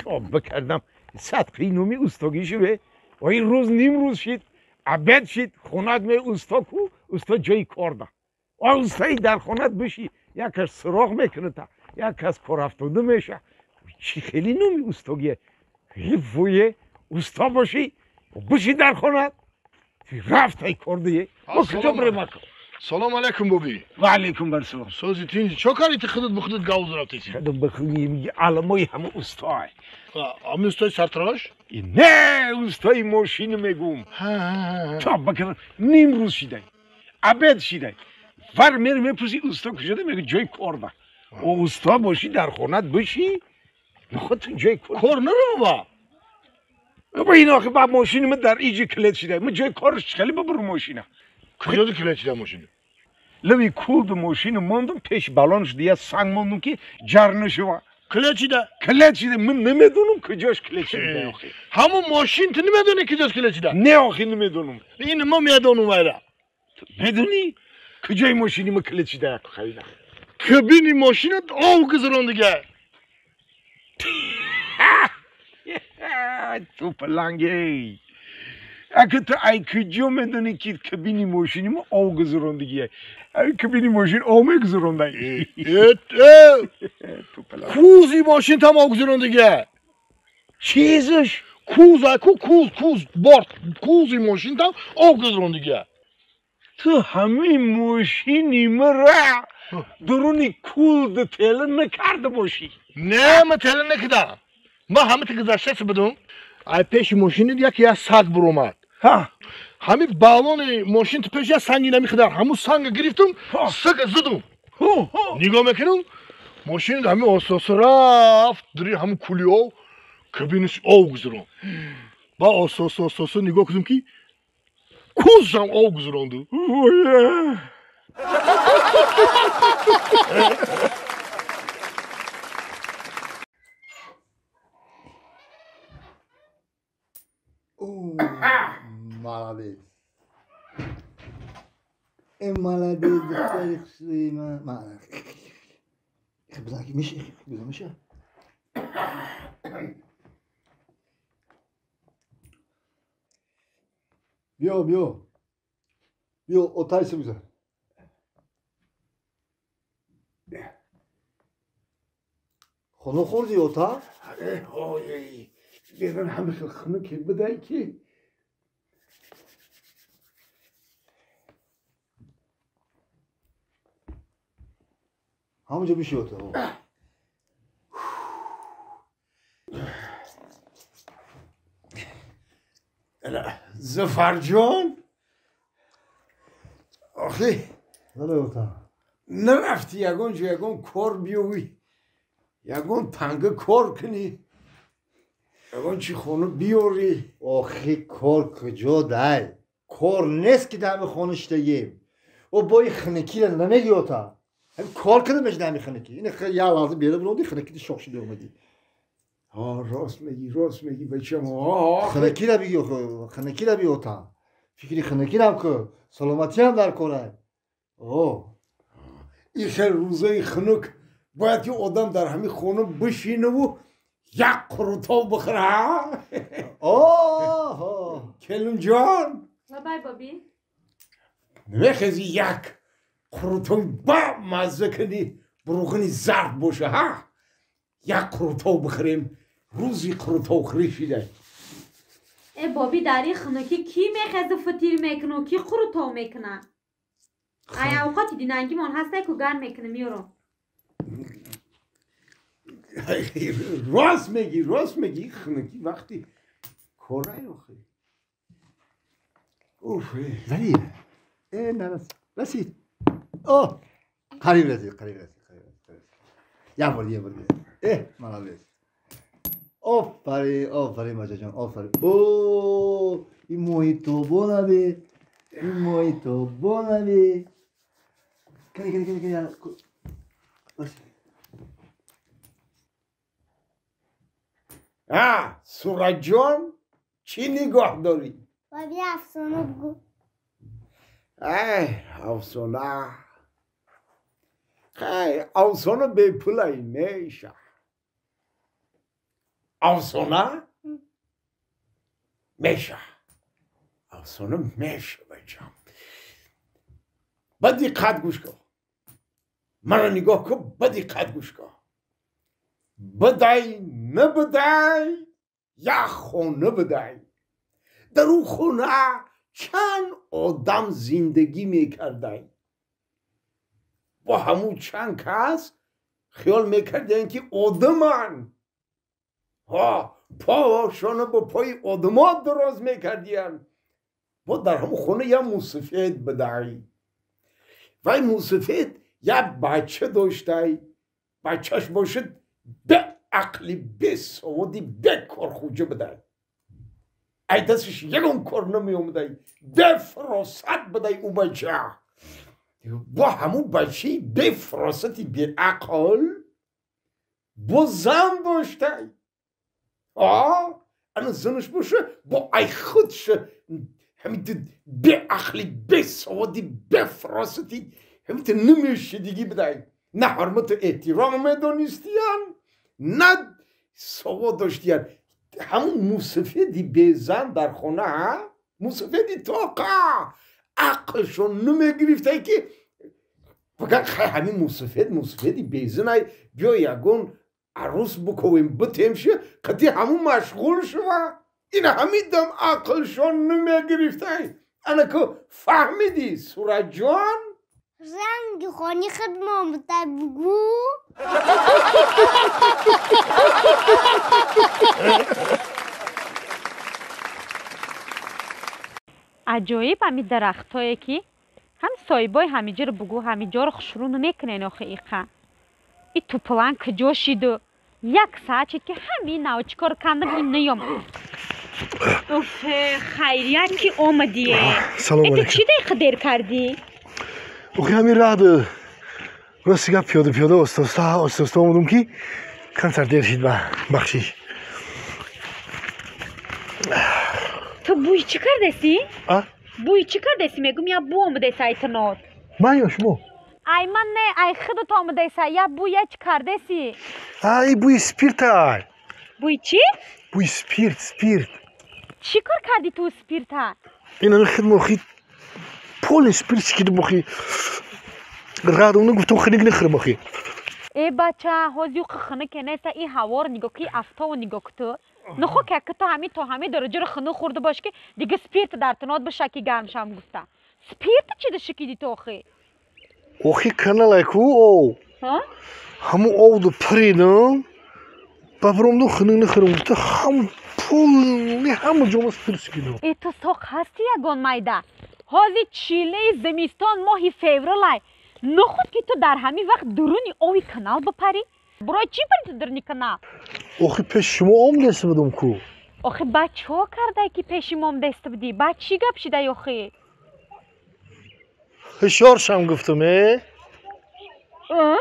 تا بکردم صدقی نومی اوستاگی شوه و این روز نیم روز شد عبد شد خونت می اوستا کو اوستا جای کار ده اوستایی در خونت بشی یک کس سراغ میکنه تا یک کس کار افتاده میشه چی خیلی نومی اوستاگیه ویه اوستا باشی بشی در خونت رفت ای کار دیگه ما کجا بریم؟ سلام علیکم بابی. و علیکم بر سلام. سوزی تینجی چه کاری تی خودت به خودت گاوز رفتی؟ خودم به خودم علمای همه اوستای. همه اوستای سرتراش؟ نه اوستای ماشین میگم. تا بکن نیم روز شیده عبد شیده ور میر میپرسی اوستا کجا ده میگه جای کار ده. اوستا باشی در خونت بشی خودت جای کار کار نرو با. با این آخه با ماشین من در ایجی کلید شده من جای کارش خیلی ببرم ماشینه. کجا ده کلید شده ماشین؟ لوی کولد ماشین ماندم پیش بالانش دیگه سنگ ماندم که جر نشوه. کلید شده؟ کلید شده من نمیدونم کجاش کلید شده آخه. همون ماشین تو نمیدونی کجاش کلید شده؟ نه آخه نمیدونم. این ما میدونم وایرا. میدونی؟ کجای ماشینی ما کلید شده خیلی؟ کابینی ماشینت آب گذران دیگه. تو پلنگی اگه تو ای کجا میدونی که کابینی ماشینی ما آب گذراندگیه ای کابینی ماشین آب میگذراندگی کوزی ماشین تم آب گذراندگیه چیزش کوز کو کوز کوز بارد کوزی ماشین تم آب گذراندگیه تو همه ماشینی مرا درونی کول تله نکرده باشی نه من تله نکردم ما همه تی گذشته بدم ای پیش ماشین یکی از سگ برومد همه بالون ماشین تو پیش سنگی نمیخدار همون سنگ گرفتم سگ زدم نگاه میکنم ماشین همه اساس رفت دری همون کولی او کابینش او گذرون با اساس اساس نگاه کردم که کوزم او گذروندو Молодец. Молодец, دختر خوشی من. بزن میشه بزن میشه. بیا بیا. بیا otaysı بزن. خونو خوردی oта؟ آره بیرون همه خونو که بدای که همونجا میشه اتاق. زفر جان آخه نرفتی یگان جا یگان کار بیوی یگان تنگه کار کنی یگان چی خونه بیاری آخه کار کجا دای کار نیست که دم خانه شدگیم و با این خنکی را نمیگی اتاق هم کار کردم دمی خنکی این خیلی یه لحظه بیاره بروندی خنکی شوک شده اومدی ها راست میگی راست میگی بچم ها خنکی را بگی خنکی را بگی اتاق فکری خنکی را که سلامتی هم در کاره اوه این خیلی روزای خنک باید یه آدم در همین خونه بشینه و یک قروتاو بخوره ها آه کلون جان بای بابی نمیخوازی یک قروتاو با مزه کنی بروغنی زرد باشه ها یک قروتاو بخوریم روزی قروتاو خوری شده ای بابی در این خنکی کی میخوازه فطیر میکنه و کی قروتاو میکنه ای اوقاتی دیننگی من هسته که گرم میکنه میارم راست میگی راست میگی خنکی وقتی کاره آخه اوف زنی ای نه رسید اوه قریب رسید قریب رسید قریب رسید یه بار یه بار اه молодец آفرین آفرین بچه جان آفرین اوه این موهیتو بونابی این موهیتو بونابی کنی کنی کنی کنی ها سورج جان چی نگاه داری؟ بابی افسانه بگو ای افسانه خیلی افسانه به پولای نیشه Афсона меша. Афсона меша бачам. Ба диққат гӯш кун. Маро нигоҳ кун, ба диққат гӯш кун. Бидай, набидай, як хона бидай. Дар ӯ хона чанд одам зиндагӣ мекардай. Бо ҳамун чанд кас хиёл мекарданд ки одаманд. Ҳа, пошона бо пои одамо дароз мекардиянд. Бо дар ҳамун хона як мусафед бидай. Вай мусафед як бача доштай. Бачаш бошад беақли, бесаводи, бекорхӯҷа бидай. Ай дасташ ягон кор намеомадай. Бефаросат бидай ӯ бача. Бо ҳамун бачаи бефаросати беақл бо зан доштай. Ана занаш боша бо ай худша ҳамин беақли, бесаводи, бефаросати ҳамин намешидигӣ бидай. На ҳурмату эҳтиром медонистиян, на савод доштиян. Ҳамун мусафеди безан дар хона, мусафеди тоқа ақлшон намегирифтай ки фақат хай ҳамин мусафед, мусафеди безанай, биё ягон арӯс бикувем, битемши, қати ҳамун машғул шува. Ина ҳамин дам ақлшон намегирифтай. Ана ку фаҳмидӣ, Суратҷон? Ранги хони худмон будай бугӯ. Аҷоиб ҳами дарахтое ки ҳам соҳибои ҳамиҷоро бугӯ, ҳамиҷоро хушрӯ намекунен охи иқа. И туплан куҷо шиду? Як саат шид ки ҳамин нав чӣ кор кандам, ин наём. Уф, хайрият ки омадие. Салом Э, ту алейкум. чӣ дақиқа дер кардӣ? Охи ҳамин раҳ рости гап пиёда пиёда оста оста оста омадум ки камтар дер шид ба бахшиш. Ту бӯи чӣ кардасӣ? А? Бӯи чӣ кардасӣ? Мегӯм я бӯ омадаси ай тунот. Ман ё шумо? Ай ман не, ай худат омадаси, я бӯ я чӣ кардасӣ? Ай бӯи спирт ай. Бӯи чӣ? Бӯи спирт, спирт. Чӣ кор кардӣ ту спирта? Ин ҳамин хид мохи поли спирт чикида мохи. Раҳ гуфтам хиник нахӯрам охи. Э бача, ҳози юқи хинике неста, и ҳаворо нигоҳ ки, афтобо нигоҳ ку ту. Нухо ки ту ҳамин то ҳамин дараҷаро хинук хӯрда бошӣ ки дига спирт дар тунот биша ки гарм шавам гуфта. Спирта чӣ шикидӣ ту охи? Охи каналай ку ов. Ҳа? Ҳамун овду паридам. Ба баромдум хиник нахӯрам гуфта ҳам поли ҳама ҷома спирт чикидам. Э ту соқ ҳасти ягон майда. Ҳози чилаи зимистон моҳи февралай. Нухуд ки ту дар ҳамин вақт дуруни ови канал бипарӣ? Барои чӣ пари ту дуруни канал? Охи пеши шумо омдаста будам ку. Охи ба чо кардай ки пеши мо омдаста будӣ? Ба чӣ гап шидай охи? Ҳушёр шам гуфтам, э? А?